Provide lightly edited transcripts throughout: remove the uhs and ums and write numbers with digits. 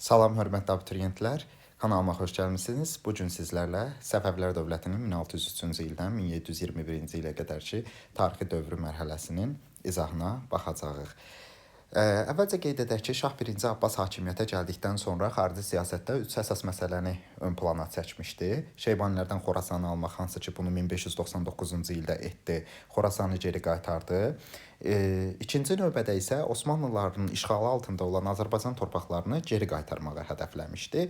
Salam hörmətli abituriyentlər. Kanalıma xoş gəlmisiniz. Bu gün sizlərlə Səfəvilər dövlətinin 1603-cü ildən 1721-ci ilə qədərki tarixi dövrü mərhələsinin izahına baxacağıq. Əvvəlcə qeyd edək ki, Şah 1-ci Abbas hakimiyyətə gəldikdən sonra xarici siyasətdə üç əsas məsələni ön plana çəkmişdi. Şeybanilərdən Xorasanı almaq, hansı ki bunu 1599-cu ildə etdi. Xorasanı geri qaytardı. İkinci növbədə isə Osmanlıların işğalı altında olan Azərbaycan torpaqlarını geri qaytarmağı hədəfləmişdi.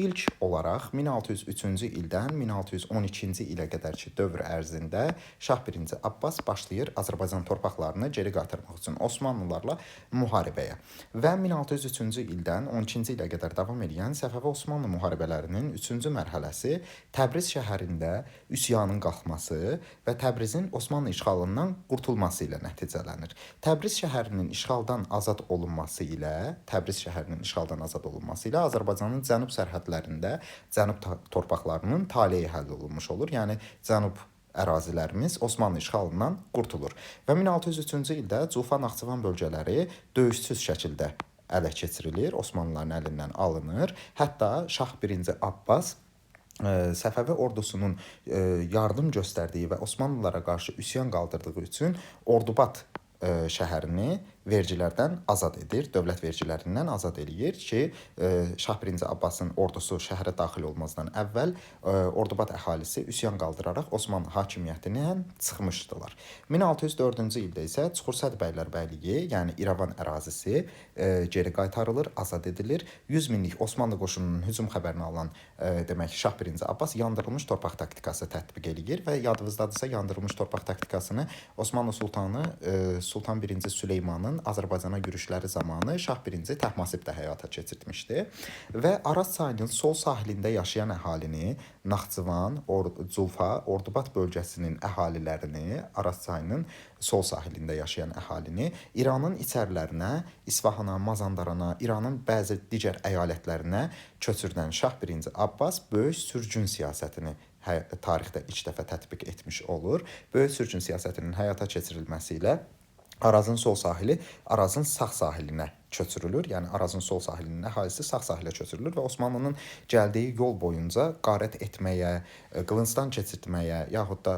İlk olaraq 1603-cü ildən 1612-ci ilə qədərki dövr ərzində Şah 1-ci Abbas başlayır Azərbaycan torpaqlarını geri qaytarmaq üçün Osmanlılarla müharibəyə. Və 1603-cü ildən 12-ci ilə qədər davam edən Səfəvi-Osmanlı müharibələrinin üçüncü mərhələsi Təbriz şəhərində üsyanın qalxması və Təbrizin Osmanlı işğalından qurtulması ilə nəticələnir. Təbriz şəhərinin işğaldan azad olunması ilə, Təbriz şəhərinin işğaldan azad olunması ilə Azərbaycanın cənub sərhədlərində cənub torpaqlarının taleyi həll olunmuş olur. Yəni cənub ərazilərimiz Osmanlı işğalından qurtulur. Və 1603-cü ildə Culfa-Naxçıvan bölgələri döyüşsüz şəkildə ələ keçirilir, Osmanlıların əlindən alınır. Hətta Şah 1-ci Abbas Səfəvi ordusunun yardım göstərdiyi və Osmanlılara qarşı üsyan qaldırdığı üçün Ordubad şəhərini vergilərdən azad edir, dövlət vergilərindən azad eləyir ki, Şah 1-ci Abbasın ordusu şəhərə daxil olmazdan əvvəl Ordubad əhalisi üsyan qaldıraraq Osmanlı hakimiyyətindən çıxmışdılar. 1604-cü ildə isə Çuxursəd bəylərbəyliyi, yəni İrəvan ərazisi geri qaytarılır, azad edilir. 100 minlik Osmanlı qoşununun hücum xəbərini alan demək Şah 1-ci Abbas yandırılmış torpaq taktikası tətbiq eləyir və yadınızdadırsa yandırılmış torpaq taktikasını Osmanlı sultanı Sultan 1-ci Süleymanın Azərbaycana yürüşləri zamanı Şah 1-ci Təhmasib də həyata keçirtmişdi və Araz çayının sol sahilində yaşayan əhalini Naxçıvan, Culfa, Ordubad bölgəsinin əhalilərini, Araz çayının sol sahilində yaşayan əhalini İranın içərilərinə, İsfahana, Mazandarana, İranın bəzi digər əyalətlərinə köçürdən Şah 1-ci Abbas böyük sürgün siyasətini tarixdə ilk dəfə tətbiq etmiş olur. Böyük sürgün siyasətinin həyata keçirilməsi ilə Arazın sol sahili Arazın sağ sahilinə köçürülür. Yəni Arazın sol sahilinin əhalisi sağ sahilə köçürülür və Osmanlının gəldiyi yol boyunca qarət etməyə, qılıncdan keçirtməyə, yaxud da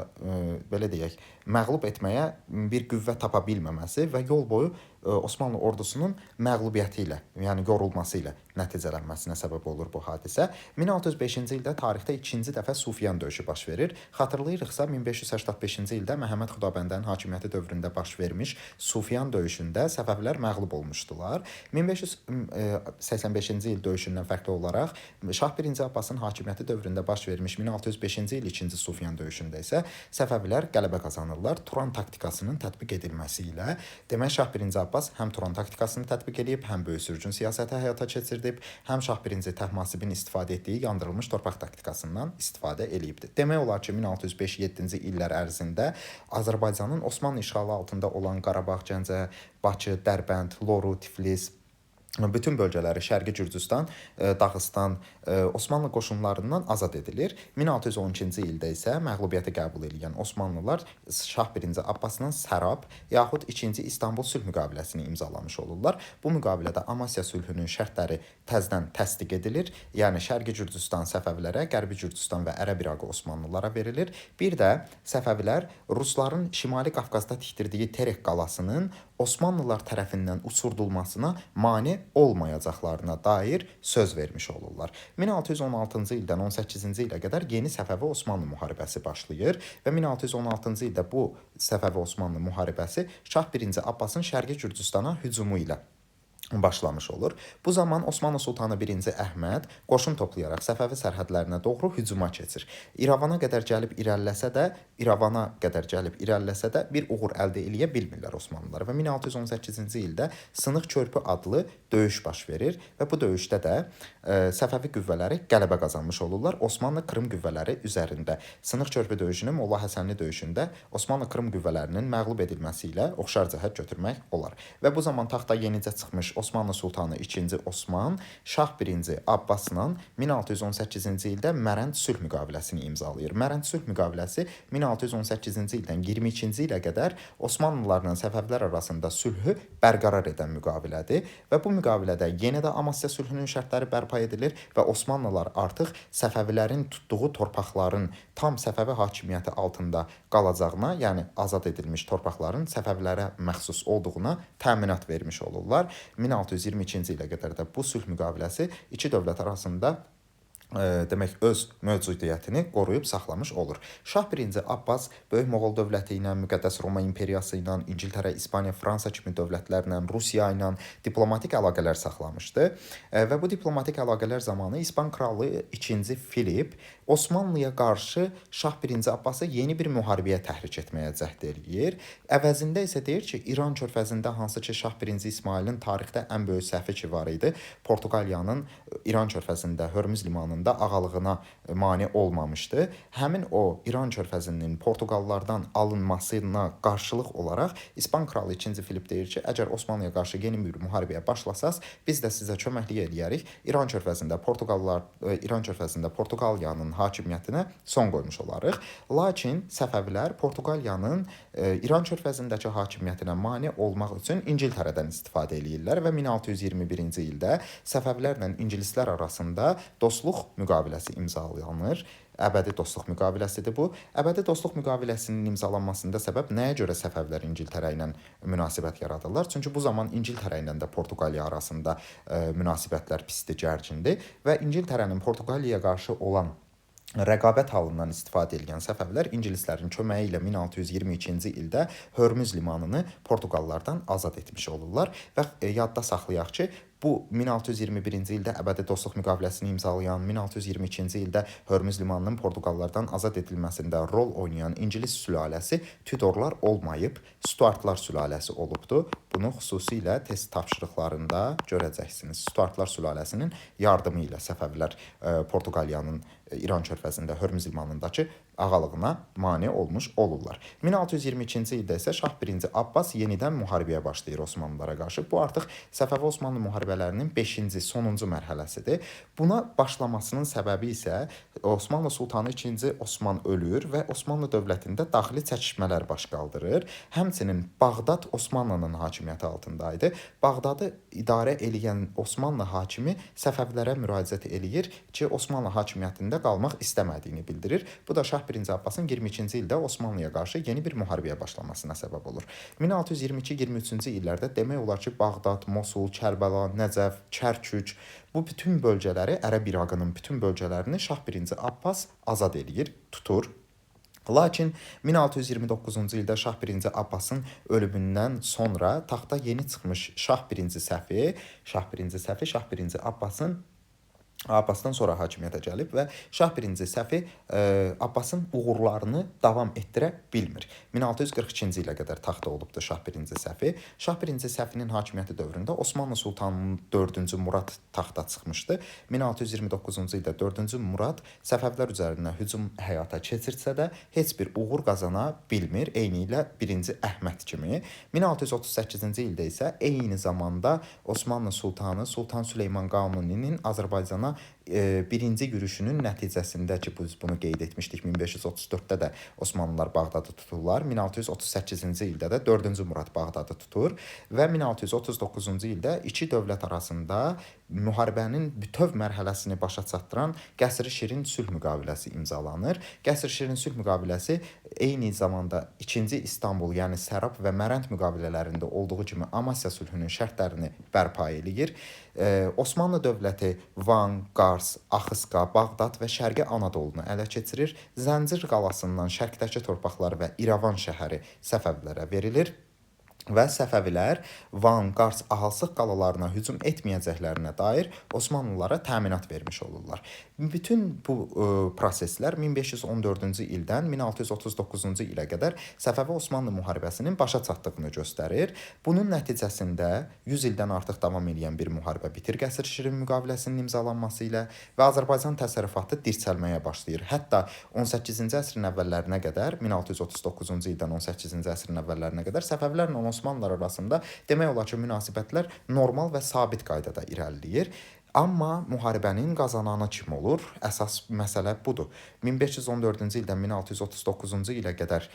belə deyək, məğlub etməyə bir qüvvə tapa bilməməsi və yol boyu Osmanlı ordusunun məğlubiyyəti ilə, yəni yorulması ilə nəticələnməsinə səbəb olur bu hadisə. 1605-ci ildə tarixdə ikinci dəfə Sufiyan döyüşü baş verir. Xatırlayırıqsa 1585-ci ildə Məhəmməd Xudabəndənin hakimiyyəti dövründə baş vermiş Sufiyan döyüşündə Səfəvilər məğlub olmuşdular. 1585-ci il döyüşündən fərqli olaraq Şah 1-ci Abbasın hakimiyyəti dövründə baş vermiş 1605-ci il ikinci Sufiyan döyüşündə isə Səfəvilər qələbə qazanırlar Turan taktikasının tətbiq edilməsi ilə. Demək Şah 1-ci Abbas həm Turan taktikasını tətbiq eləyib, həm böyük sürgün siyasəti həyata keçirdib, həm Şah 1-ci Təhmasibin istifadə etdiyi yandırılmış torpaq taktikasından istifadə eləyibdi. Demək olar ki, 1605-7-ci illər ərzində Azərbaycanın Osmanlı işğalı altında olan Qarabağ, Gəncə, Bakı, Dərbənd, Loru, Tiflis, bütün bölgələri Şərqi Gürcüstan, Dağıstan Osmanlı qoşunlarından azad edilir. 1612-ci ildə isə məğlubiyyəti qəbul edən Osmanlılar Şah 1-ci Abbasla Sərab yaxud 2-ci İstanbul sülh müqaviləsini imzalamış olurlar. Bu müqavilədə Amasya sülhünün şərtləri təzədən təsdiq edilir. Yəni Şərqi Gürcüstan Səfəvilərə, Qərbi Gürcüstan və Ərəb İraqı Osmanlılara verilir. Bir də Səfəvilər Rusların Şimali Qafqazda tikdirdiyi Terek qalasının Osmanlılar tərəfindən uçurdulmasına mane olmayacaqlarına dair söz vermiş olurlar. 1616-cı ildən 18-ci ilə qədər yeni Səfəvi-Osmanlı müharibəsi başlayır və 1616-cı ildə bu Səfəvi-Osmanlı müharibəsi Şah 1-ci Abbasın Şərqi Gürcüstana hücumu ilə başlamış olur. Bu zaman Osmanlı Sultanı 1-ci Əhməd qoşun toplayaraq Səfəvi sərhədlərinə doğru hücuma keçir. İrəvana qədər gəlib irəliləsə də, İrəvana qədər gəlib irəliləsə də bir uğur əldə eləyə bilmirlər Osmanlılar və 1618-ci ildə Sınıq Körpü adlı döyüş baş verir və bu döyüşdə də Səfəvi qüvvələri qələbə qazanmış olurlar Osmanlı Krım qüvvələri üzərində. Sınıq Körpü döyüşünü Molla Həsənli döyüşündə Osmanlı Krım qüvvələrinin məğlub edilməsi ilə oxşar cəhət götürmək olar. Və bu zaman taxta yenicə çıxmış Osmanlı Sultanı 2-ci Osman Şah 1-ci Abbasla 1618-ci ildə Mərənd sülh müqaviləsini imzalayır. Mərənd sülh müqaviləsi 1618-ci ildən 22-ci ilə qədər Osmanlılarla Səfəvilər arasında sülhü bərqərar edən müqavilədir və bu müqavilədə yenə də Amasya sülhünün şərtləri bərpa edilir və Osmanlılar artıq Səfəvilərin tutduğu torpaqların tam Səfəvi hakimiyyəti altında qalacağına, yəni azad edilmiş torpaqların Səfəvilərə məxsus olduğuna təminat vermiş olurlar. 1622-ci ilə qədər də bu sülh müqaviləsi iki dövlət arasında demək öz mövcudiyyətini qoruyub saxlamış olur. Şah 1-ci Abbas Böyük Moğol dövləti ilə, Müqəddəs Roma İmperiyası ilə, İngiltərə, İspaniya, Fransa kimi dövlətlərlə, Rusiya ilə diplomatik əlaqələr saxlamışdı. Və bu diplomatik əlaqələr zamanı İspan kralı 2-ci Filip Osmanlıya qarşı Şah 1-ci Abbası yeni bir müharibəyə təhrik etməyə cəhd eləyir. Əvəzində isə deyir ki, İran körfəzində hansı ki Şah 1-ci İsmailin tarixdə ən böyük səhvi ki var idi, Portuqaliyanın İran körfəzində Hörmüz limanında ağalığına mane olmamışdı. Həmin o İran körfəzinin Portuqallardan alınmasına qarşılıq olaraq İspan kralı 2-ci Filip deyir ki, əgər Osmanlıya qarşı yeni bir müharibəyə başlasaz, biz də sizə köməklik eləyərik. İran körfəzində İran körfəzində Portuqaliyanın hakimiyyətinə son qoymuş olarıq. Lakin Səfəvilər Portuqaliyanın İran körfəzindəki hakimiyyətinə mane olmaq üçün İngiltərədən istifadə eləyirlər və 1621-ci ildə Səfəvilərlə ingilislər arasında dostluq müqaviləsi imzalanır. Əbədi dostluq müqaviləsidir bu. Əbədi dostluq müqaviləsinin imzalanmasında səbəb nəyə görə Səfəvilər İngiltərə ilə münasibət yaradırlar? Çünki bu zaman İngiltərə ilə də Portuqaliya arasında münasibətlər pisdir, gərgindir və İngiltərənin Portuqaliyaya qarşı olan rəqabət halından istifadə edən Səfəvilər ingilislərin köməyi ilə 1622-ci ildə Hörmüz limanını Portuqallardan azad etmiş olurlar və yadda saxlayaq ki, bu 1621-ci ildə əbədi dostluq müqaviləsini imzalayan, 1622-ci ildə Hörmüz limanının Portuqallardan azad edilməsində rol oynayan ingilis sülaləsi Tudorlar olmayıb, Stuartlar sülaləsi olubdu. Bunu xüsusilə test tapşırıqlarında görəcəksiniz. Stuartlar sülaləsinin yardımı ilə Səfəvilər Portuqaliyanın İran körfəzində Hörmüz limanındakı ağalığına mane olmuş olurlar. 1622-ci ildə isə Şah 1-ci Abbas yenidən müharibəyə başlayır Osmanlılara qarşı. Bu artıq Səfəvi Osmanlı müharibələrinin 5-ci, sonuncu mərhələsidir. Buna başlamasının səbəbi isə Osmanlı Sultanı 2-ci Osman ölür və Osmanlı dövlətində daxili çəkişmələr baş qaldırır. Həmçinin Bağdad Osmanlının hakimiyyəti altındaydı. Bağdadı idarə eləyən Osmanlı hakimi Səfəvilərə müraciət eləyir ki, Osmanlı hakimiyyətində qalmaq istəmədiyini bildirir. Bu da Şah 1-ci Abbasın 22-ci ildə Osmanlıya qarşı yeni bir müharibəyə başlamasına səbəb olur. 1622-23-cü illərdə demək olar ki, Bağdad, Mosul, Kərbəla, Nəcəf, Kərkük bu bütün bölgələri, Ərəb İraqının bütün bölgələrini Şah 1-ci Abbas azad eləyir, tutur. Lakin 1629-cu ildə Şah 1-ci Abbasın ölümündən sonra taxta yeni çıxmış Şah 1-ci Səfi, Şah 1-ci Abbasdan sonra hakimiyyətə gəlib və Şah 1-ci Səfi Abbasın uğurlarını davam etdirə bilmir. 1642-ci ilə qədər taxtda olubdu Şah 1-ci Səfi. Şah 1-ci Səfinin hakimiyyəti dövründə Osmanlı Sultanının 4-cü Murad taxta çıxmışdı. 1629-cu ildə 4-cü Murad Səfəvilər üzərinə hücum həyata keçirtsə də heç bir uğur qazana bilmir, eynilə 1-ci Əhməd kimi. 1638-ci ildə isə eyni zamanda Osmanlı Sultanı Sultan Süleyman Qanuninin Azərbaycana birinci yürüşünün nəticəsində ki, biz bunu qeyd etmişdik, 1534-də də Osmanlılar Bağdadı tuturlar. 1638-ci ildə də 4-cü Murad Bağdadı tutur və 1639-cu ildə iki dövlət arasında müharibənin bütöv mərhələsini başa çatdıran Qəsr-i Şirin sülh müqaviləsi imzalanır. Qəsr-i Şirin sülh müqaviləsi eyni zamanda 2-ci İstanbul, yəni Sərab və Mərənd müqavilələrində olduğu kimi Amasya sülhünün şərtlərini bərpa eləyir. Osmanlı dövləti Van, Qars, Axısqa, Bağdad və Şərqi Anadolunu ələ keçirir. Zəncir qalasından şərqdəki torpaqlar və İrəvan şəhəri Səfəvilərə verilir. Və Səfəvilər Van, Qars, Ahalsıq qalalarına hücum etməyəcəklərinə dair Osmanlılara təminat vermiş olurlar. Bütün bu proseslər 1514-cü ildən 1639-cu ilə qədər Səfəvi Osmanlı müharibəsinin başa çatdığını göstərir. Bunun nəticəsində 100 ildən artıq davam edən bir müharibə bitir Qəsr Şirin müqaviləsinin imzalanması ilə və Azərbaycan təsərrüfatı dirçəlməyə başlayır. Hətta 18-ci əsrin əvvəllərinə qədər, 1639-cu ildən 18-ci əsrin əvvəllərinə qədər Səfəvilərlə Osmanlılar arasında demək olar ki, münasibətlər normal və sabit qaydada irəliləyir. Amma müharibənin qazananı kim olur? Əsas məsələ budur. 1514-cü ildən 1639-cu ilə qədər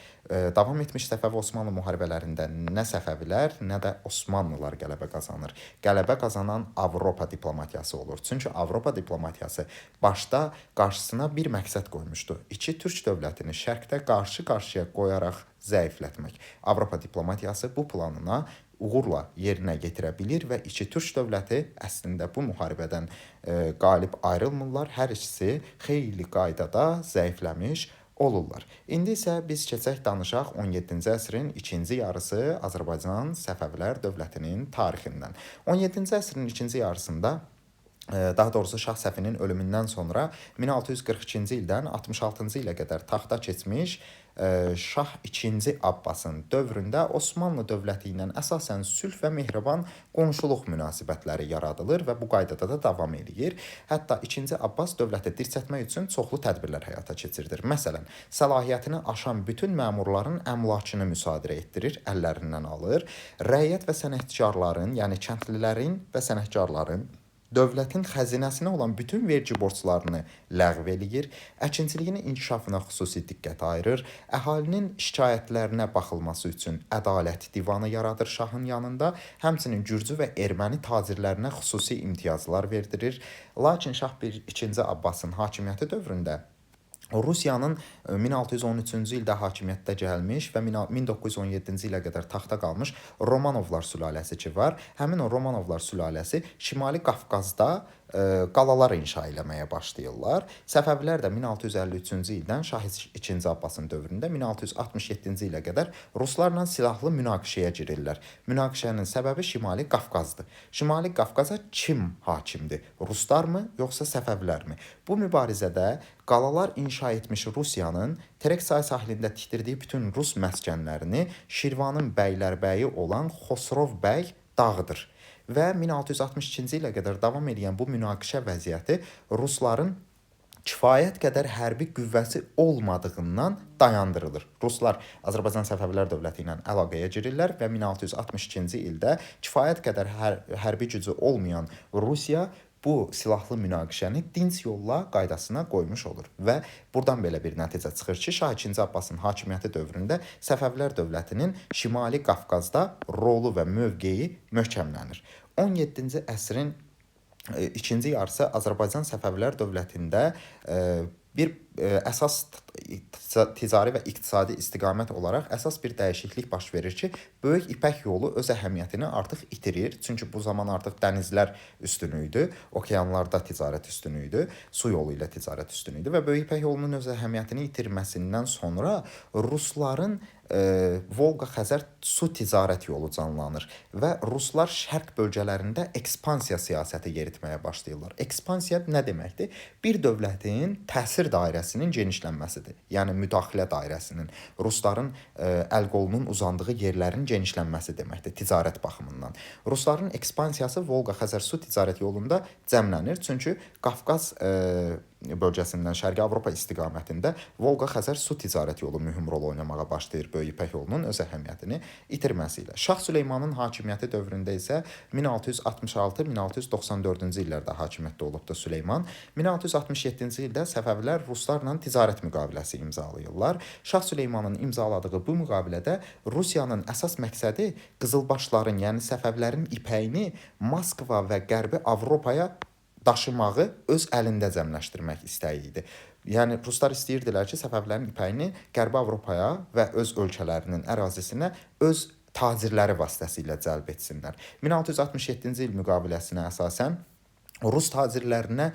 davam etmiş Səfəvi-Osmanlı müharibələrində nə Səfəvilər, nə də Osmanlılar qələbə qazanır. Qələbə qazanan Avropa diplomatiyası olur. Çünki Avropa diplomatiyası başda qarşısına bir məqsəd qoymuşdu. İki türk dövlətini şərqdə qarşı-qarşıya qoyaraq zəiflətmək. Avropa diplomatiyası bu planına uğurla yerinə yetirə bilir və iki türk dövləti əslində bu müharibədən qalib ayrılmırlar. Hər ikisi xeyli qaydada zəifləmiş olurlar. İndi isə biz keçək danışaq 17-ci əsrin ikinci yarısı Azərbaycan Səfəvilər dövlətinin tarixindən. 17-ci əsrin ikinci yarısında, daha doğrusu Şah Səfinin ölümündən sonra 1642-ci ildən 66-cı ilə qədər taxta keçmiş Şah II Abbasın dövründə Osmanlı dövləti ilə əsasən sülh və mehriban qonşuluq münasibətləri yaradılır və bu qaydada da davam eləyir. Hətta II Abbas dövləti dirçəltmək üçün çoxlu tədbirlər həyata keçirdir. Məsələn, səlahiyyətini aşan bütün məmurların əmlakını müsadirə etdirir, əllərindən alır. Rəiyyət və sənətkarların, yəni kəndlilərin və sənətkarların dövlətin xəzinəsinə olan bütün vergi borclarını ləğv eləyir, əkinçiliyin inkişafına xüsusi diqqət ayırır, əhalinin şikayətlərinə baxılması üçün ədalət divanı yaradır şahın yanında, həmçinin gürcü və erməni tacirlərinə xüsusi imtiyazlar verdirir. Lakin Şah II Abbasın hakimiyyəti dövründə Rusiyanın 1613-cü ildə hakimiyyətdə gəlmiş və 1917-ci ilə qədər taxta qalmış Romanovlar sülaləsi ki var. Həmin o Romanovlar sülaləsi Şimali Qafqazda qalalar inşa eləməyə başlayırlar. Səfəvilər də 1653-cü ildən Şah II Abbasın dövründə 1667-ci ilə qədər ruslarla silahlı münaqişəyə girirlər. Münaqişənin səbəbi Şimali Qafqazdır. Şimali Qafqaza kim hakimdir? Ruslarmı, yoxsa Səfəvilərmi? Bu mübarizədə qalalar inşa etmiş Rusiyanın Terek çayı sahilində tikdirdiyi bütün rus məskənlərini Şirvanın bəylərbəyi olan Xosrov bəy dağıdır. Və 1662-ci ilə qədər davam edən bu münaqişə vəziyyəti rusların kifayət qədər hərbi qüvvəsi olmadığından dayandırılır. Ruslar Azərbaycan Səfəvilər dövləti ilə əlaqəyə girirlər və 1662-ci ildə kifayət qədər hərbi gücü olmayan Rusiya bu silahlı münaqişəni dinc yolla qaydasına qoymuş olur və buradan belə bir nəticə çıxır ki, Şah II Abbasın hakimiyyəti dövründə Səfəvilər dövlətinin Şimali Qafqazda rolu və mövqeyi möhkəmlənir. 17-ci əsrin ikinci yarısı Azərbaycan Səfəvilər dövlətində bir əsas ticari və iqtisadi istiqamət olaraq əsas bir dəyişiklik baş verir ki, Böyük İpək yolu öz əhəmiyyətini artıq itirir. Çünki bu zaman artıq dənizlər üstün idi, okeanlarda ticarət üstün idi, su yolu ilə ticarət üstün idi və Böyük İpək yolunun öz əhəmiyyətini itirməsindən sonra rusların Volqa-Xəzər su ticarət yolu canlanır və ruslar şərq bölgələrində ekspansiya siyasəti yeritməyə başlayırlar. Ekspansiya nə deməkdir? Bir dövlətin təsir dairəsinin genişlənməsidir. Yəni müdaxilə dairəsinin, rusların əl-qolunun uzandığı yerlərin genişlənməsi deməkdir ticarət baxımından. Rusların ekspansiyası Volqa-Xəzər su ticarət yolunda cəmlənir. Çünki Qafqaz bölgəsindən Şərqi Avropa istiqamətində Volqa-Xəzər su ticarət yolu mühüm rol oynamağa başlayır Böyük İpək yolunun öz əhəmiyyətini itirməsi ilə. Şah Süleymanın hakimiyyəti dövründə isə 1666-1694-cü illərdə hakimiyyətdə olubdur Süleyman. 1667-ci ildə Səfəvilər ruslarla ticarət müqaviləsi imzalayırlar. Şah Süleymanın imzaladığı bu müqavilədə Rusiyanın əsas məqsədi qızılbaşların, yəni Səfəvilərin ipəyini Moskva və Qərbi Avropaya daşımağı öz əlində cəmləşdirmək istəyi idi. Yəni ruslar istəyirdilər ki, Səfəvilərin ipəyini Qərbi Avropaya və öz ölkələrinin ərazisinə öz tacirləri vasitəsilə cəlb etsinlər. 1667-ci il müqaviləsinə əsasən Rus tacirlərinə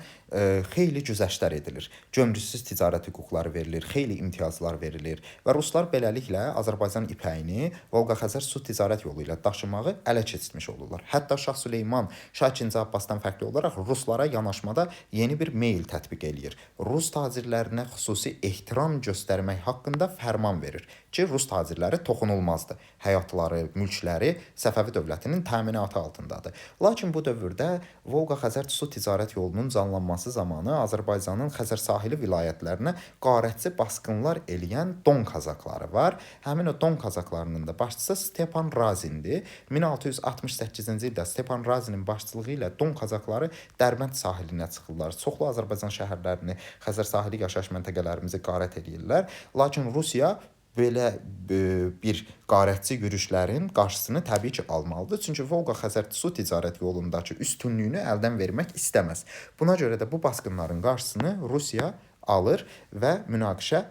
xeyli güzəştlər edilir. Gömrüksüz ticarət hüquqları verilir, xeyli imtiyazlar verilir və ruslar beləliklə Azərbaycan ipəyini Volqa-Xəzər su ticarət yolu ilə daşımağı ələ keçirmiş olurlar. Hətta Şah Süleyman Şah II Abbasdan fərqli olaraq ruslara yanaşmada yeni bir meyl tətbiq eləyir. Rus tacirlərinə xüsusi ehtiram göstərmək haqqında fərman verir ki, rus tacirləri toxunulmazdır. Həyatları, mülkləri Səfəvi dövlətinin təminatı altındadır. Lakin bu dövrdə Volqa-Xəzər su ticarət yolunun canlanması zamanı Azərbaycanın Xəzər sahili vilayətlərinə qarətçi basqınlar eləyən Don kazakları var. Həmin o Don kazaklarının da başçısı Stepan Razindir. 1668-ci ildə Stepan Razinin başçılığı ilə Don kazakları Dərbənd sahilinə çıxırlar. Çoxlu Azərbaycan şəhərlərini, Xəzər sahili yaşayış məntəqələrimizi qarət eləyirlər. Lakin Rusiya belə bir qarətçi yürüşlərin qarşısını təbii ki almalıdır. Çünki Volqa-Xəzər su ticarət yolundakı üstünlüyünü əldən vermək istəməz. Buna görə də bu basqınların qarşısını Rusiya alır və münaqişə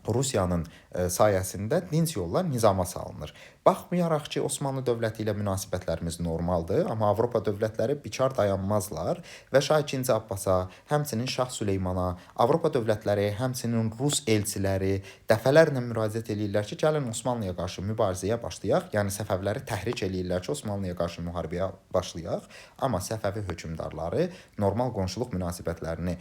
Rusiyanın sayəsində dinc yolla nizama salınır. Baxmayaraq ki, Osmanlı dövləti ilə münasibətlərimiz normaldır, amma Avropa dövlətləri bikar dayanmazlar və Şah II Abbasa, həmçinin Şah Süleymana, Avropa dövlətləri, həmçinin Rus elçiləri dəfələrlə müraciət eləyirlər ki, gəlin Osmanlıya qarşı mübarizəyə başlayaq. Yəni Səfəviləri təhrik eləyirlər ki, Osmanlıya qarşı müharibəyə başlayaq. Amma Səfəvi hökmdarları normal qonşuluq münasibətlərini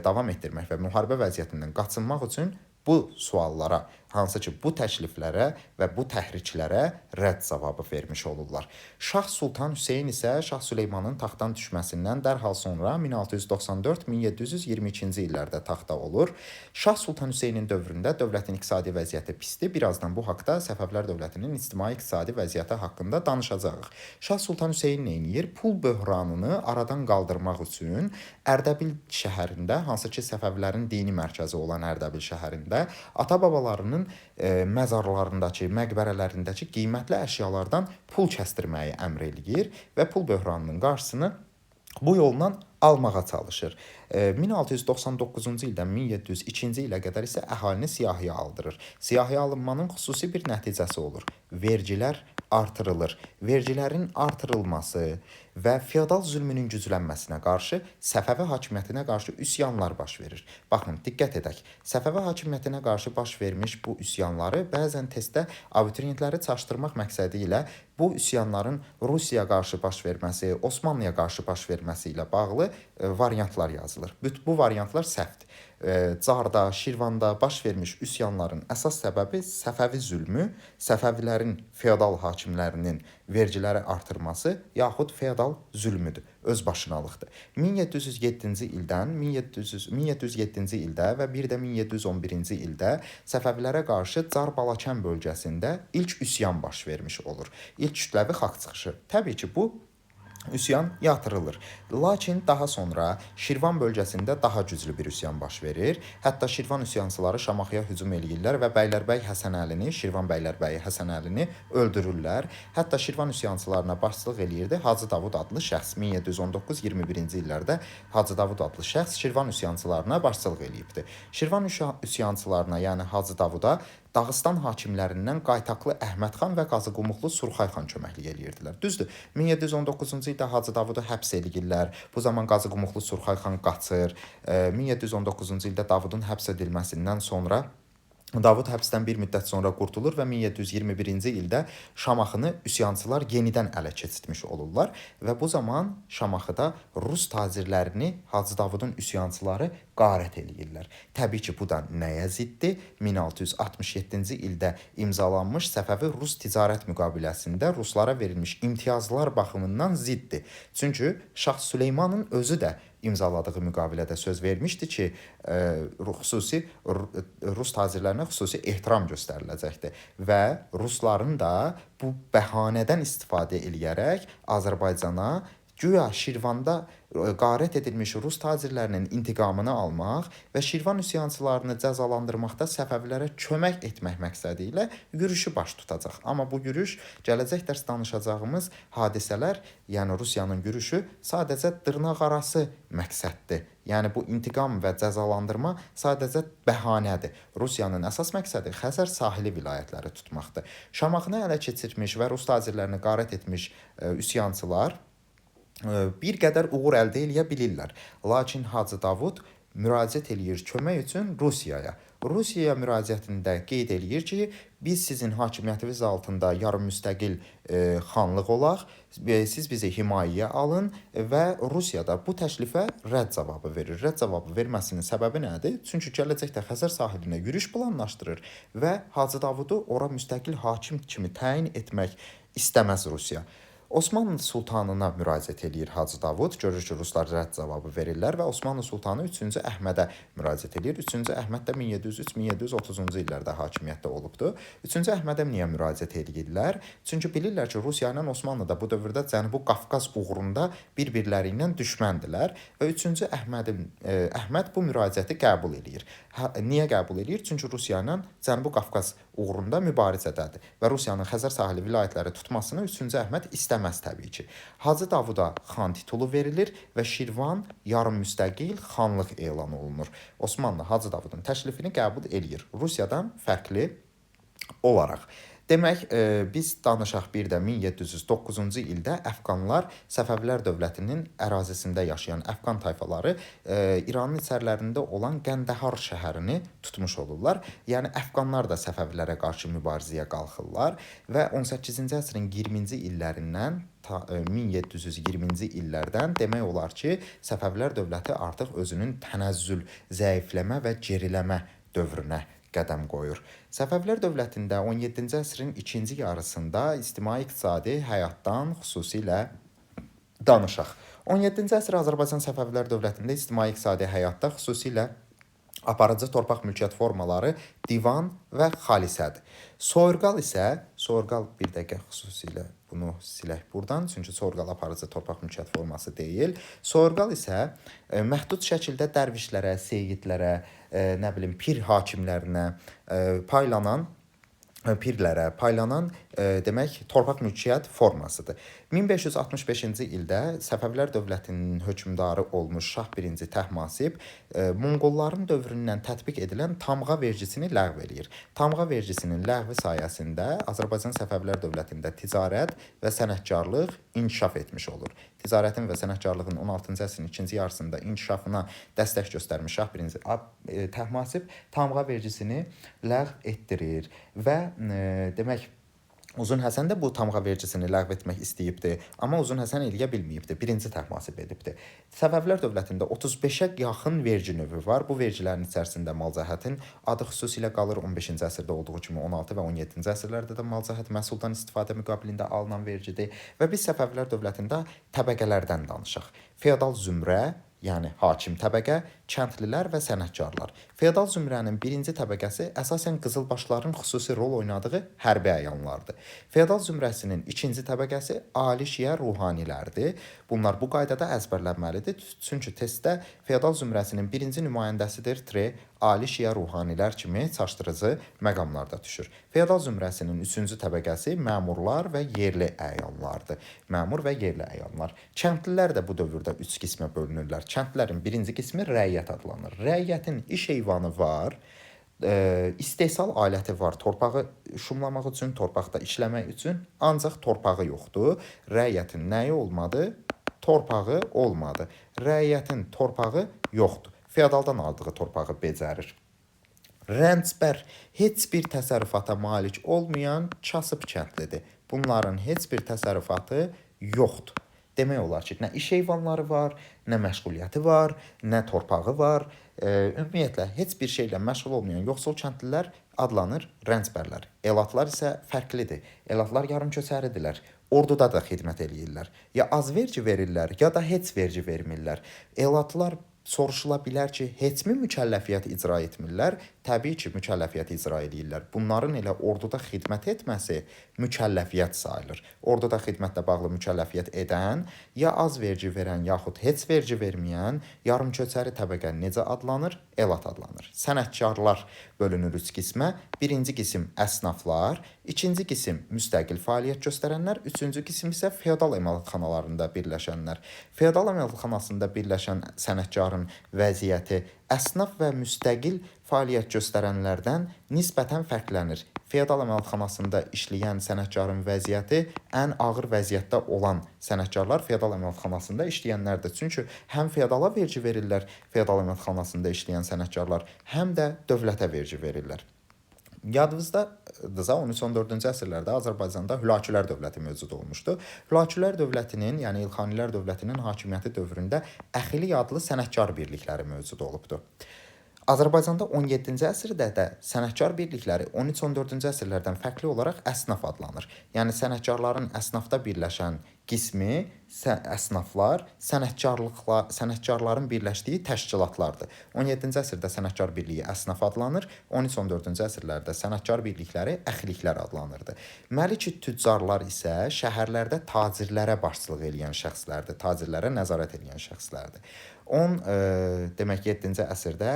davam etdirmək və müharibə vəziyyətindən qaçınmaq üçün bu suallara, hansı ki bu təkliflərə və bu təhriklərə rədd cavabı vermiş olurlar. Şah Sultan Hüseyn isə Şah Süleymanın taxtdan düşməsindən dərhal sonra 1694-1722-ci illərdə taxta olur. Şah Sultan Hüseynin dövründə dövlətin iqtisadi vəziyyəti pisdir. Birazdan bu haqda Səfəvilər dövlətinin ictimai-iqtisadi vəziyyəti haqqında danışacağıq. Şah Sultan Hüseyn nə edir? Pul böhranını aradan qaldırmaq üçün Ərdəbil şəhərində, hansı ki Səfəvilərin dini mərkəzi olan Ərdəbil şəhərində ata-babalarının məzarlarındakı, məqbərələrindəki qiymətli əşyalardan pul kəsdirməyi əmr eləyir və pul böhranının qarşısını bu yolla almağa çalışır. 1699-cu ildən 1702-ci ilə qədər isə əhalini siyahıya aldırır. Siyahıya alınmanın xüsusi bir nəticəsi olur. Vergilər artırılır. Vergilərin artırılması və feodal zülmünün güclənməsinə qarşı Səfəvi hakimiyyətinə qarşı üsyanlar baş verir. Baxın, diqqət edək. Səfəvi hakimiyyətinə qarşı baş vermiş bu üsyanları bəzən testdə abituriyentləri çaşdırmaq məqsədi ilə bu üsyanların Rusiyaya qarşı baş verməsi, Osmanlıya qarşı baş verməsi ilə bağlı variantlar yazılır. Bütün bu variantlar səhvdir. Carda, Şirvanda baş vermiş üsyanların əsas səbəbi Səfəvi zülmü, Səfəvilərin feodal hakimlərinin vergiləri artırması yaxud feodal zülmüdür, özbaşınalıqdır. 1707-ci ildən 1707-ci ildə və bir də 1711-ci ildə Səfəvilərə qarşı Car-Balakən bölgəsində ilk üsyan baş vermiş olur. İlk kütləvi xalq çıxışı. Təbii ki, bu üsyan yatırılır. Lakin daha sonra Şirvan bölgəsində daha güclü bir üsyan baş verir. Hətta Şirvan üsyançıları Şamaxıya hücum eləyirlər və Bəylərbəy Həsənəlini, Şirvan bəylərbəyi Həsənəlini öldürürlər. Hətta Şirvan üsyançılarına başçılıq eləyirdi Hacı Davud adlı şəxs. 1719-21-ci illərdə Hacı Davud adlı şəxs Şirvan üsyançılarına başçılıq eləyibdi. Şirvan üsyançılarına, yəni Hacı Davuda Dağıstan hakimlərindən Qaytaqlı Əhmədxan və Qazıqumuqlu Surxay xan köməklik eləyirdilər. Düzdür, 1719-cu ildə Hacı Davudu həbs eləyirlər. Bu zaman Qazıqumuqlu Surxay xan qaçır. 1719-cu ildə Davudun həbs edilməsindən sonra Davud həbsdən bir müddət sonra qurtulur və 1721-ci ildə Şamaxını üsyançılar yenidən ələ keçirtmiş olurlar və bu zaman Şamaxıda rus tacirlərini Hacı Davudun üsyançıları qarət eləyirlər. Təbii ki, bu da nəyə ziddir? 1667-ci ildə imzalanmış Səfəvi-Rus ticarət müqaviləsində ruslara verilmiş imtiyazlar baxımından ziddir. Çünki Şah Süleymanın özü də imzaladığı müqavilədə söz vermişdi ki, xüsusi rus tacirlərinə xüsusi ehtiram göstəriləcəkdir və rusların da bu bəhanədən istifadə eləyərək Azərbaycana güya Şirvanda qarət edilmiş rus tacirlərinin intiqamını almaq və Şirvan üsyançılarını cəzalandırmaqda Səfəvilərə kömək etmək məqsədi ilə yürüşü baş tutacaq. Amma bu yürüş gələcək dərs danışacağımız hadisələr, yəni Rusiyanın yürüşü sadəcə dırnaqarası məqsəddir. Yəni bu intiqam və cəzalandırma sadəcə bəhanədir. Rusiyanın əsas məqsədi Xəzər sahili vilayətləri tutmaqdır. Şamaxını ələ keçirmiş və rus tacirlərini qarət etmiş üsyançılar bir qədər uğur əldə eləyə bilirlər. Lakin Hacı Davud müraciət eləyir kömək üçün Rusiyaya. Rusiyaya müraciətində qeyd eləyir ki, biz sizin hakimiyyətiniz altında yarım müstəqil xanlıq olaq, siz bizi himayəyə alın və Rusiya da bu təklifə rədd cavabı verir. Rədd cavabı verməsinin səbəbi nədir? Çünki gələcəkdə Xəzər sahilinə yürüş planlaşdırır və Hacı Davudu ora müstəqil hakim kimi təyin etmək istəməz Rusiya. Osmanlı sultanına müraciət eləyir Hacı Davud. Görür ki, ruslar rədd cavabı verirlər və Osmanlı sultanı 3-cü Əhmədə müraciət eləyir. 3-cü Əhməd də 1703-1730-cu illərdə hakimiyyətdə olubdu. 3-cü Əhmədə niyə müraciət eləyirlər? Çünki bilirlər ki, Rusiya ilə Osmanlı da bu dövrdə Cənubi Qafqaz uğrunda bir-birləri ilə düşməndilər və 3-cü Əhməd bu müraciəti qəbul eləyir. Niyə qəbul eləyir? Çünki Rusiya ilə Cənubi Qafqaz uğrunda mübarizədədir və Rusiyanın Xəzər sahili vilayətləri tutmasını 3-cü Əhməd istəməz təbii ki. Hacı Davuda xan titulu verilir və Şirvan yarım müstəqil xanlıq elan olunur. Osmanlı Hacı Davudun təklifini qəbul eləyir. Rusiyadan fərqli olaraq. Demək, biz danışaq bir də 1709-cu ildə Əfqanlar Səfəvilər dövlətinin ərazisində yaşayan Əfqan tayfaları İranın içərilərində olan Qəndəhar şəhərini tutmuş olurlar. Yəni Əfqanlar da Səfəvilərə qarşı mübarizəyə qalxırlar və 18-ci əsrin 20-ci illərindən ta 1720-ci illərdən demək olar ki, Səfəvilər dövləti artıq özünün tənəzzül, zəifləmə və geriləmə dövrünə qədəm qoyur. Səfəvilər dövlətində 17-ci əsrin ikinci yarısında ictimai-iqtisadi həyatdan xüsusilə danışaq. 17-ci əsr Azərbaycan Səfəvilər dövlətində ictimai-iqtisadi həyatda xüsusilə aparıcı torpaq mülkiyyət formaları divan və xalisədir. Soyurqal isə, soyurqal bir dəqiqə xüsusilə bunu silək buradan, çünki soyurqal aparıcı torpaq mülkiyyət forması deyil. Soyurqal isə məhdud şəkildə dərvişlərə, seyidlərə, nə bilim pir hakimlərinə paylanan pirlərə paylanan demək torpaq mülkiyyət formasıdır. 1565-ci ildə Səfəvilər dövlətinin hökmdarı olmuş Şah I Təhmasib Monqolların dövründən tətbiq edilən tamğa vergisini ləğv eləyir. Tamğa vergisinin ləğvi sayəsində Azərbaycan Səfəvilər dövlətində ticarət və sənətkarlıq inkişaf etmiş olur. Ticarətin və sənətkarlığın 16-cı əsrin ikinci yarısında inkişafına dəstək göstərmiş Şah I Təhmasib tamğa vergisini ləğv etdirir və demək Uzun Həsən də bu tamğa vergisini ləğv etmək istəyibdi, amma Uzun Həsən eləyə bilməyibdi. Birinci Təhmasib edibdi. Səfəvilər dövlətində 35-ə yaxın vergi növü var. Bu vergilərin içərisində malcəhətin adı xüsusilə qalır. 15-ci əsrdə olduğu kimi 16 və 17-ci əsrlərdə də malcəhət məhsuldan istifadə müqabilində alınan vergidir və biz Səfəvilər dövlətində təbəqələrdən danışaq. Feodal zümrə, yəni hakim təbəqə, kəndlilər və sənətkarlar. Feodal zümrənin birinci təbəqəsi əsasən qızılbaşların xüsusi rol oynadığı hərbi əyanlardır. Feodal zümrəsinin ikinci təbəqəsi ali şiə ruhanilərdir. Bunlar bu qaydada əzbərlənməlidir. Çünki testdə feodal zümrəsinin birinci nümayəndəsidir tre, ali şiə ruhanilər kimi çaşdırıcı məqamlarda düşür. Feodal zümrəsinin üçüncü təbəqəsi məmurlar və yerli əyanlardır. Məmur və yerli əyanlar. Kəndlilər də bu dövrdə üç qismə bölünürlər. Kəndlərin birinci qismi rəiyyət adlanır. Rəiyyətin iş heyvanı var, istehsal aləti var torpağı şumlamaq üçün, torpaqda işləmək üçün, ancaq torpağı yoxdur. Rəiyyətin nəyi olmadı? Torpağı olmadı. Rəiyyətin torpağı yoxdur. Feodaldan aldığı torpağı becərir. Rəncbər heç bir təsərrüfata malik olmayan kasıb kəndlidir. Bunların heç bir təsərrüfatı yoxdur. Demək olar ki, nə iş heyvanları var, nə məşğuliyyəti var, nə torpağı var. Ümumiyyətlə heç bir şeylə məşğul olmayan yoxsul kəndlilər adlanır rəncbərlər. Elatlar isə fərqlidir. Elatlar yarımköçəridirlər. Orduda da xidmət eləyirlər. Ya az vergi verirlər, ya da heç vergi vermirlər. Elatlar soruşula bilər ki, heç mi mükəlləfiyyət icra etmirlər? Təbii ki, mükəlləfiyyət icra eləyirlər. Bunların elə orduda xidmət etməsi mükəlləfiyyət sayılır. Orduda xidmətlə bağlı mükəlləfiyyət edən, ya az vergi verən, yaxud heç vergi verməyən yarımköçəri təbəqə necə adlanır? Elat adlanır. Sənətkarlar bölünür üç qismə. Birinci qisim əsnaflar, ikinci qisim müstəqil fəaliyyət göstərənlər, üçüncü qisim isə feodal emalatxanalarında birləşənlər. Feodal emalatxanasında birləşən sənətkarın vəziyyəti əsnaf və müstəqil fəaliyyət göstərənlərdən nisbətən fərqlənir. Feodal emalatxanasında işləyən sənətkarın vəziyyəti ən ağır vəziyyətdə olan sənətkarlar feodal emalatxanasında işləyənlərdir. Çünki həm feodala vergi verirlər, feodal emalatxanasında işləyən sənətkarlar, həm də dövlətə vergi verirlər. Yadınızdadırsa 13-14-cü əsrlərdə Azərbaycanda Hülakülər dövləti mövcud olmuşdu. Hülakülər dövlətinin, yəni İlxanilər dövlətinin hakimiyyəti dövründə Əxili adlı sənətkar birlikləri mövcud olubdu. Azərbaycanda 17-ci əsrdə də sənətkar birlikləri 13-14-cü əsrlərdən fərqli olaraq əsnaf adlanır. Yəni sənətkarların əsnafda birləşən qismi əsnaflar, sənətkarların birləşdiyi təşkilatlardır. 17-ci əsrdə sənətkar birliyi əsnaf adlanır, 13-14-cü əsrlərdə sənətkar birlikləri əxliklər adlanırdı. Məlik tüccarlar isə şəhərlərdə tacirlərə başçılıq eləyən şəxslərdir, tacirlərə nəzarət eləyən şəxslərdir. Demək 7-ci əsrdə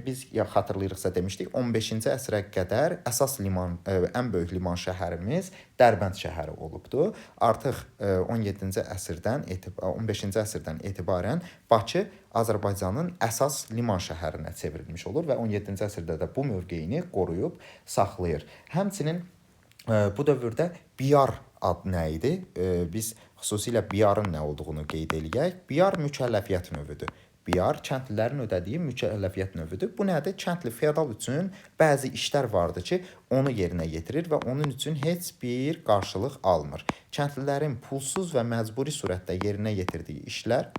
biz ya xatırlayırıqsa demişdik, 15-ci əsrə qədər əsas liman, ən böyük liman şəhərimiz Dərbənd şəhəri olubdu. Artıq 17-ci əsrdən 15-ci əsrdən etibarən Bakı Azərbaycanın əsas liman şəhərinə çevrilmiş olur və 17-ci əsrdə də bu mövqeyini qoruyub saxlayır. Həmçinin bu dövrdə biyar ad nə idi? Biz xüsusilə biyarın nə olduğunu qeyd eləyək. Biyar mükəlləfiyyət növüdür. Biyar kəndlilərin ödədiyi mükəlləfiyyət növüdür. Bu nədir? Kəndli feodal üçün bəzi işlər vardı ki, onu yerinə yetirir və onun üçün heç bir qarşılıq almır. Kəndlilərin pulsuz və məcburi surətdə yerinə yetirdiyi işlər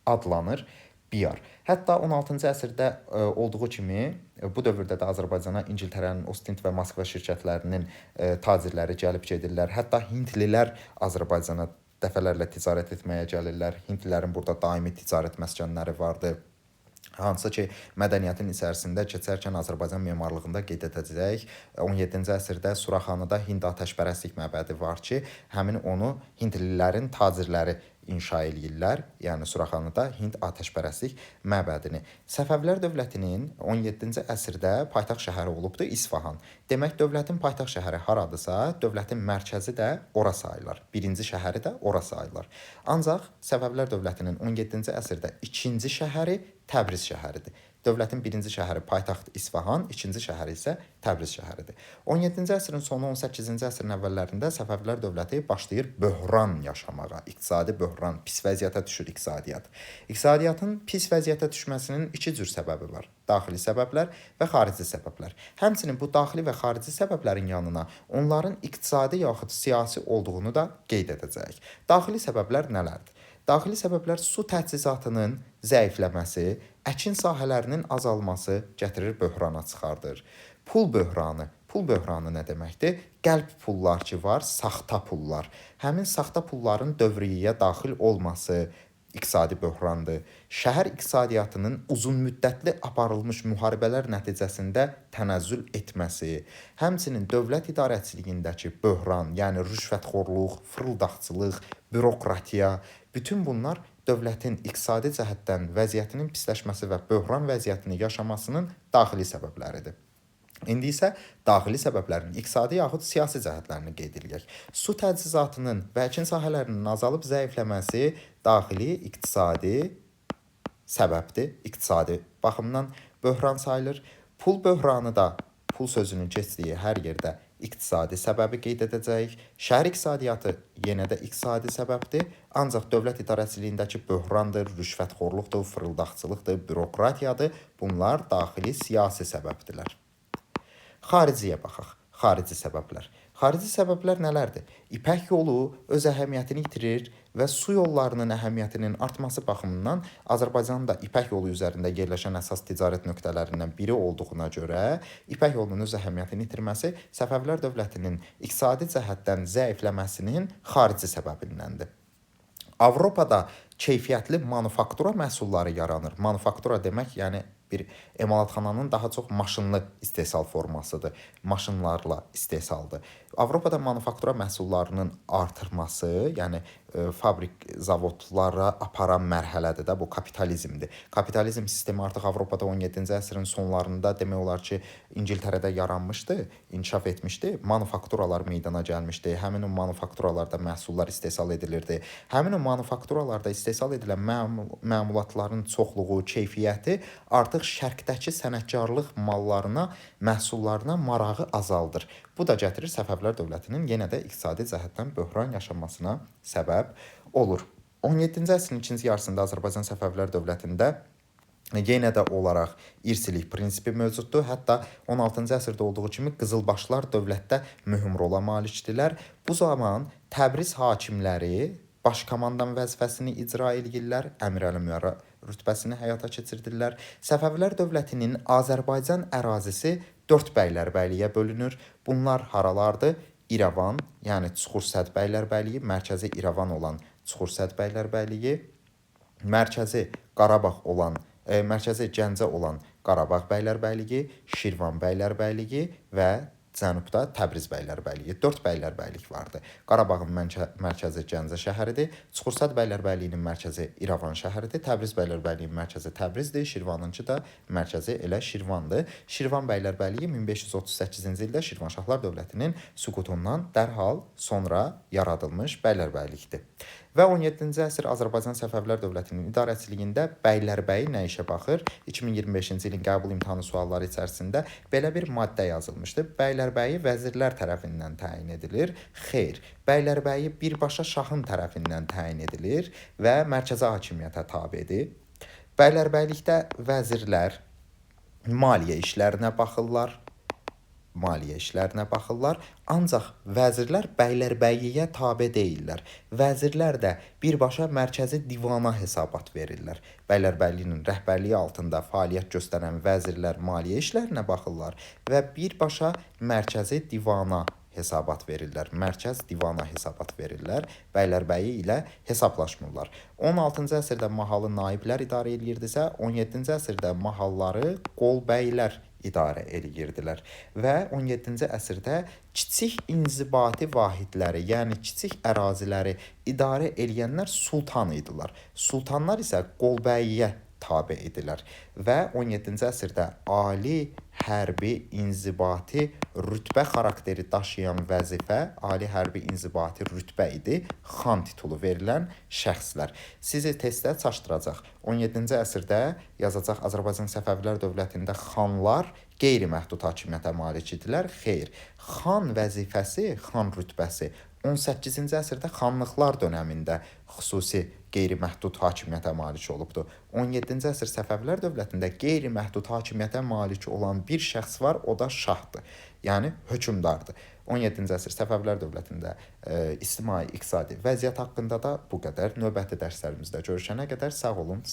adlanır biyar. Hətta 16-cı əsrdə olduğu kimi bu dövrdə də Azərbaycana İngiltərənin Ostind və Moskva şirkətlərinin tacirləri gəlib gedirlər. Hətta hindlilər Azərbaycana dəfələrlə ticarət etməyə gəlirlər. Hindlilərin burada daimi ticarət məskənləri vardı. Hansı ki, mədəniyyətin içərisində keçərkən Azərbaycan memarlığında qeyd edəcəyik. 17-ci əsrdə Suraxanıda Hind atəşpərəstlik məbədi var ki, həmin onu hindlilərin tacirləri inşa eləyirlər. Yəni Suraxanıda Hind atəşpərəstlik məbədini. Səfəvilər dövlətinin 17-ci əsrdə paytaxt şəhəri olubdu İsfahan. Demək, dövlətin paytaxt şəhəri haradısa, dövlətin mərkəzi də ora sayılır. Birinci şəhəri də ora sayılır. Ancaq Səfəvilər dövlətinin 17-ci əsrdə ikinci şəhəri Təbriz şəhəridir. Dövlətin birinci şəhəri paytaxt İsfahan, ikinci şəhəri isə Təbriz şəhəridir. 17-ci əsrin sonu, 18-ci əsrin əvvəllərində Səfəvilər dövləti başlayır böhran yaşamağa, iqtisadi böhran, pis vəziyyətə düşür iqtisadiyyat. İqtisadiyyatın pis vəziyyətə düşməsinin iki cür səbəbi var: daxili səbəblər və xarici səbəblər. Həmçinin bu daxili və xarici səbəblərin yanına onların iqtisadi yaxud siyasi olduğunu da qeyd edəcəyik. Daxili səbəblər nələrdir? Daxili səbəblər su təchizatının zəifləməsi, əkin sahələrinin azalması gətirir böhrana çıxardır. Pul böhranı. Pul böhranı nə deməkdir? Qəlp pullar ki var, saxta pullar. Həmin saxta pulların dövriyyəyə daxil olması iqtisadi böhrandır. Şəhər iqtisadiyyatının uzunmüddətli aparılmış müharibələr nəticəsində tənəzzül etməsi, həmçinin dövlət idarəçiliyindəki böhran, yəni rüşvətxorluq, fırıldaqçılıq, bürokratiya, bütün bunlar dövlətin iqtisadi cəhətdən vəziyyətinin pisləşməsi və böhran vəziyyətini yaşamasının daxili səbəbləridir. İndi isə daxili səbəblərin iqtisadi yaxud siyasi cəhətlərini qeyd eləyək. Su təchizatının və əkin sahələrinin azalıb zəifləməsi daxili iqtisadi səbəbdir. İqtisadi baxımdan böhran sayılır. Pul böhranı da pul sözünün keçdiyi hər yerdə iqtisadi səbəbi qeyd edəcəyik. Şəhər iqtisadiyyatı yenə də iqtisadi səbəbdir. Ancaq dövlət idarəçiliyindəki böhrandır, rüşvətxorluqdur, fırıldaqçılıqdır, bürokratiyadır. Bunlar daxili siyasi səbəbdirlər. Xariciyə baxaq. Xarici səbəblər. Xarici səbəblər nələrdir? İpək yolu öz əhəmiyyətini itirir və su yollarının əhəmiyyətinin artması baxımından Azərbaycan da İpək yolu üzərində yerləşən əsas ticarət nöqtələrindən biri olduğuna görə İpək yolunun öz əhəmiyyətini itirməsi Səfəvilər dövlətinin iqtisadi cəhətdən zəifləməsinin xarici səbəbindəndir. Avropada keyfiyyətli manufaktura məhsulları yaranır. Manufaktura demək, yəni bir emalatxananın daha çox maşınlı istehsal formasıdır. Maşınlarla istehsaldır. Avropada manufaktura məhsullarının artırması, yəni fabrik zavodlara aparan mərhələdir də bu kapitalizmdir. Kapitalizm sistemi artıq Avropada 17-ci əsrin sonlarında demək olar ki, İngiltərədə yaranmışdı, inkişaf etmişdi. Manufakturalar meydana gəlmişdi. Həmin o manufakturalarda məhsullar istehsal edilirdi. Həmin o manufakturalarda istehsal edilən məmulatların çoxluğu, keyfiyyəti artıq şərqdəki sənətkarlıq mallarına, məhsullarına marağı azaldır. Bu da gətirir Səfəvilər dövlətinin yenə də iqtisadi cəhətdən böhran yaşamasına səbəb olur. 17-ci əsrin ikinci yarısında Azərbaycan Səfəvilər dövlətində yenə də olaraq irsilik prinsipi mövcuddur. Hətta 16-cı əsrdə olduğu kimi qızılbaşlar dövlətdə mühüm rola malikdirlər. Bu zaman Təbriz hakimləri baş komandan vəzifəsini icra eləyirlər, əmir-əl-üməra rütbəsini həyata keçirdirlər. Səfəvilər dövlətinin Azərbaycan ərazisi 4 bəylərbəyliyə bölünür. Bunlar haralardır? İrəvan, yəni Çuxursəd bəylərbəyliyi, mərkəzi İrəvan olan Çuxursəd bəylərbəyliyi, mərkəzi Qarabağ olan, mərkəzi Gəncə olan Qarabağ bəylərbəyliyi, Şirvan bəylərbəyliyi və cənubda Təbriz bəylərbəyliyi. 4 bəylərbəylik vardı. Qarabağın mərkəzi Gəncə şəhəridir. Çuxursəd bəylərbəyliyinin mərkəzi İrəvan şəhəridir. Təbriz bəylərbəyliyinin mərkəzi Təbrizdir. Şirvanınkı da mərkəzi elə Şirvandır. Şirvan bəylərbəyliyi 1538-ci ildə Şirvanşahlar dövlətinin süqutundan dərhal sonra yaradılmış bəylərbəylikdir. Və 17-ci əsr Azərbaycan Səfəvilər dövlətinin idarəçiliyində bəylərbəyi nə işə baxır? 2025-ci ilin qəbul imtahanı sualları içərisində belə bir maddə yazılmışdı. Bəylərbəyi vəzirlər tərəfindən təyin edilir. Xeyr, bəylərbəyi birbaşa şahın tərəfindən təyin edilir və mərkəzi hakimiyyətə tabedir. Bəylərbəylikdə vəzirlər maliyyə işlərinə baxırlar. Maliyyə işlərinə baxırlar. Ancaq vəzirlər bəylərbəyiyə tabe deyillər. Vəzirlər də birbaşa mərkəzi divana hesabat verirlər. Bəylərbəyliyinin rəhbərliyi altında fəaliyyət göstərən vəzirlər maliyyə işlərinə baxırlar və birbaşa mərkəzi divana hesabat verirlər. Mərkəz divana hesabat verirlər. Bəylərbəyi ilə hesablaşmırlar. 16-cı əsrdə mahalı naiblər idarə eləyirdisə, 17-ci əsrdə mahalları qolbəylər idarə eləyirdilər və 17-ci əsrdə kiçik inzibati vahidləri, yəni kiçik əraziləri idarə eləyənlər sultan idilər. Sultanlar isə qolbəyliyə tabe idilər və 17-ci əsrdə ali hərbi inzibati rütbə xarakteri daşıyan vəzifə ali hərbi inzibati rütbə idi. Xan titulu verilən şəxslər. Sizi testdə çaşdıracaq. 17-ci əsrdə yazacaq Azərbaycan Səfəvilər dövlətində xanlar qeyri-məhdud hakimiyyətə malik idilər. Xeyr. Xan vəzifəsi, xan rütbəsi 18-ci əsrdə xanlıqlar dönəmində xüsusi qeyri-məhdud hakimiyyətə malik olubdu. 17-ci əsr Səfəvilər dövlətində qeyri-məhdud hakimiyyətə malik olan bir şəxs var, o da şahdır. Yəni hökmdardır. 17-ci əsr Səfəvilər dövlətində ictimai, iqtisadi vəziyyət haqqında da bu qədər. Növbəti dərslərimizdə görüşənə qədər sağ olun, salamat.